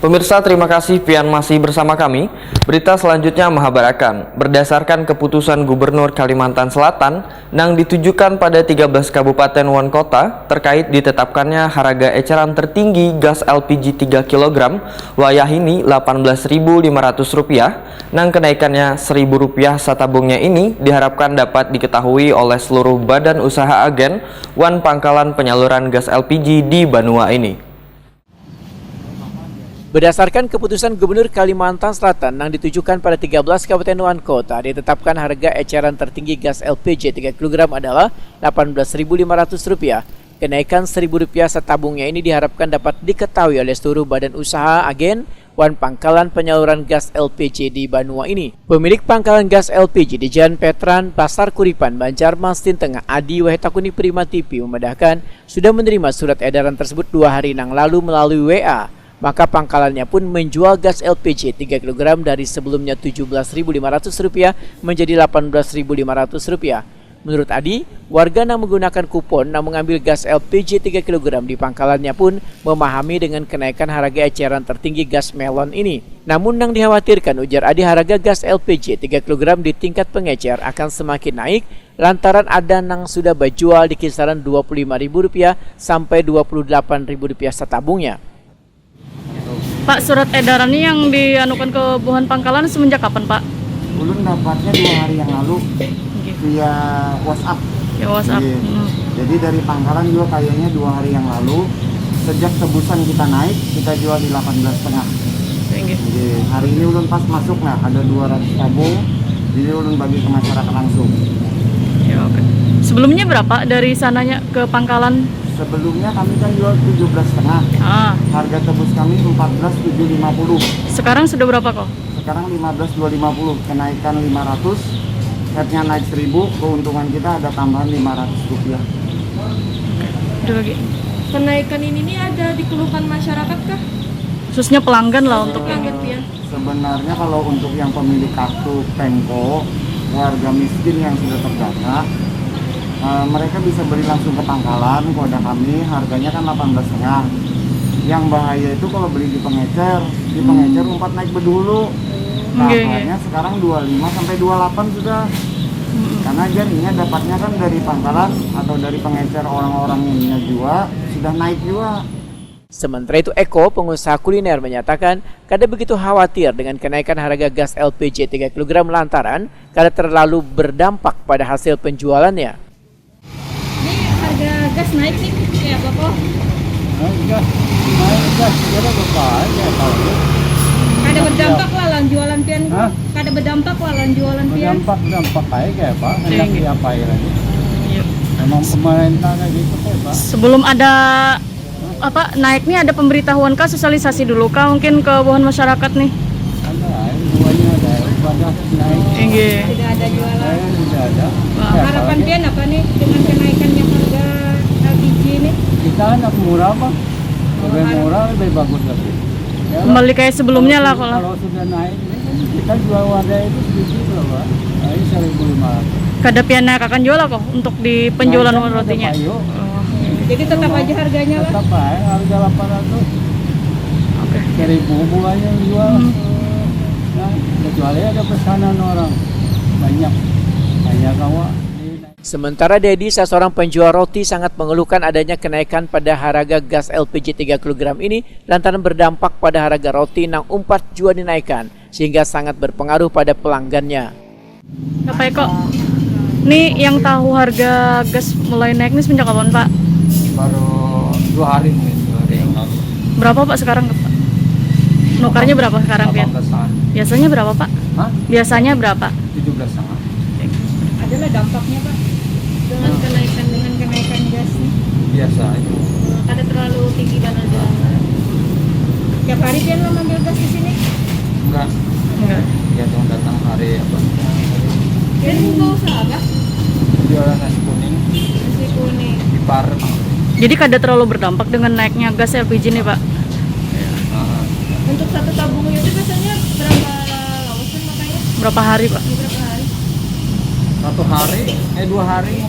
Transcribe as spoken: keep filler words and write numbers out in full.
Pemirsa, terima kasih pian masih bersama kami. Berita selanjutnya menghabarakan, berdasarkan keputusan Gubernur Kalimantan Selatan nang ditujukan pada tiga belas kabupaten wan kota terkait ditetapkannya harga eceran tertinggi gas L P G tiga kilogram, wayahini lapan belas ribu lima ratus rupiah, nang kenaikannya seribu rupiah satabungnya ini diharapkan dapat diketahui oleh seluruh badan usaha agen wan pangkalan penyaluran gas L P G di banua ini. Berdasarkan keputusan Gubernur Kalimantan Selatan nang ditujukan pada tiga belas kabupaten wan kota, ditetapkan harga eceran tertinggi gas L P G tiga kilogram adalah lapan belas ribu lima ratus rupiah. Kenaikan seribu rupiah satabungnya ini diharapkan dapat diketahui oleh seluruh badan usaha, agen, wan pangkalan penyaluran gas L P G di banua ini. Pemilik pangkalan gas L P G di Jalan Petran, Pasar Kuripan, Banjarmasin Tengah, Adi Wahitakuni Prima T V, memandahkan sudah menerima surat edaran tersebut dua hari nang lalu melalui W A. Maka pangkalannya pun menjual gas L P G tiga kilogram dari sebelumnya tujuh belas ribu lima ratus rupiah menjadi lapan belas ribu lima ratus rupiah. Menurut Adi, warga nang menggunakan kupon nang mengambil gas L P G tiga kilogram di pangkalannya pun memahami dengan kenaikan harga eceran tertinggi gas melon ini. Namun nang dikhawatirkan, ujar Adi, harga gas L P G tiga kilogram di tingkat pengecer akan semakin naik lantaran ada nang sudah bajual di kisaran dua puluh lima ribu rupiah sampai dua puluh delapan ribu rupiah satabungnya. Pak, surat edaran ni yang dianukan ke buhan pangkalan semenjak kapan, Pak? Ulun dapatnya dua hari yang lalu. Nggih. Via WhatsApp. Via WhatsApp. Nggih. Hmm. Jadi dari pangkalan juga kayaknya dua hari yang lalu, sejak tebusan kita naik, kita jual di delapan belas setengah. Nggih. Nggih. Hari ini ulun pas masuk, nah, ada dua ratus tabung, jadi ulun bagi ke masyarakat langsung. Ya, oke. Sebelumnya berapa dari sananya ke pangkalan? Sebelumnya kami kan jual tujuh belas setengah. Ah. Harga tebus kami empat belas tujuh lima puluh. Sekarang sudah berapa kok? Sekarang lima belas dua lima puluh, kenaikan lima ratus, headnya naik seribu, keuntungan kita ada tambahan lima ratus rupiah. Ada lagi. Kenaikan ini nih ada dikeluhkan masyarakat kah? Khususnya pelanggan lah untuk pelanggan pian. Sebenarnya kalau untuk yang pemilik kartu Pemko, warga miskin yang sudah terdata, eh, mereka bisa beli langsung ke pangkalan, kepada kami, harganya kan delapan belas setengah. Yang bahaya itu kalau beli di pengecer, di pengecer umpat naik bedulu. Nggih, nggih. Harganya sekarang dua lima sampai dua delapan sudah. Mm-mm. Karena jadinya dapatnya kan dari pangkalan atau dari pengecer orang-orang ininya juga sudah naik juga. Sementara itu, Eko, pengusaha kuliner, menyatakan kada begitu khawatir dengan kenaikan harga gas L P G tiga kilogram lantaran kada terlalu berdampak pada hasil penjualannya. Ini harga gas naik nih, kayak apa kok? Naik gas, naik gas, kira berapa aja kalau. Kada berdampak lah lawan jualan pian. Hah? Kada berdampak lah lawan jualan pian. Berdampak, dampak aja kayak apa? Hendak diapain lagi? Iya. Memang pemerintah kayak gitu kayak apa? Sebelum ada apa, naik nih, ada pemberitahuan kah, sosialisasi dulu kah mungkin ke buhan masyarakat nih? Ada, buhannya ada, ibadah naik. Inggih. Tidak ada jualan. Saya tidak ada. Wah. Ya, harapan apalagi pian apa nih dengan kenaikannya harga L P G ini? Kita anak murah, Bang. Lebih murah, lebih bagus lagi. Ya, kembali kayak sebelumnya lah kalau, kalau sudah naik. Kita jual wadah itu sedikit loh, Pak. Paling seribu lima ratus. Kada pian naikakan jua lah kok untuk di penjualan rotinya. Naikkan ada payu. Oh. Jadi tetap aja harganya lah. Tetap aja harga delapan ratus. Oke. Seribu buahnya jual. Hmm. Nah, kecuali ada pesanan orang banyak, banyak kawa. Sementara Dedi, salah seorang penjual roti, sangat mengeluhkan adanya kenaikan pada harga gas L P G tiga kilogram ini lantaran berdampak pada harga roti nang umpat jua dinaikkan, sehingga sangat berpengaruh pada pelanggannya. Bapak Eko, nih yang tahu harga gas mulai naik nih semenjak kapan, Pak? Baru dua hari mungkin, dua hari yang lalu. Berapa, Pak, sekarang, Pak? Nukarnya berapa sekarang, Pian? Delapan belas setengah. Biasanya berapa, Pak? Hah? Biasanya berapa? Tujuh belas setengah. Adalah dampaknya, Pak, dengan kenaikan, dengan kenaikan gas nih? Biasa aja. Kada terlalu tinggi banget. Tiap hari pian lah ngambil gas di sini? Enggak. Enggak. Ya, cuma datang hari apa? Pian buka usaha apa? Jualan nasi kuning. Nasi kuning. Di Par. Jadi kada terlalu berdampak dengan naiknya gas L P G nih, Pak? Ah. Untuk satu tabungnya itu biasanya berapa lawas kan makanya? Berapa hari, Pak? Berapa hari? Satu hari, eh, dua hari.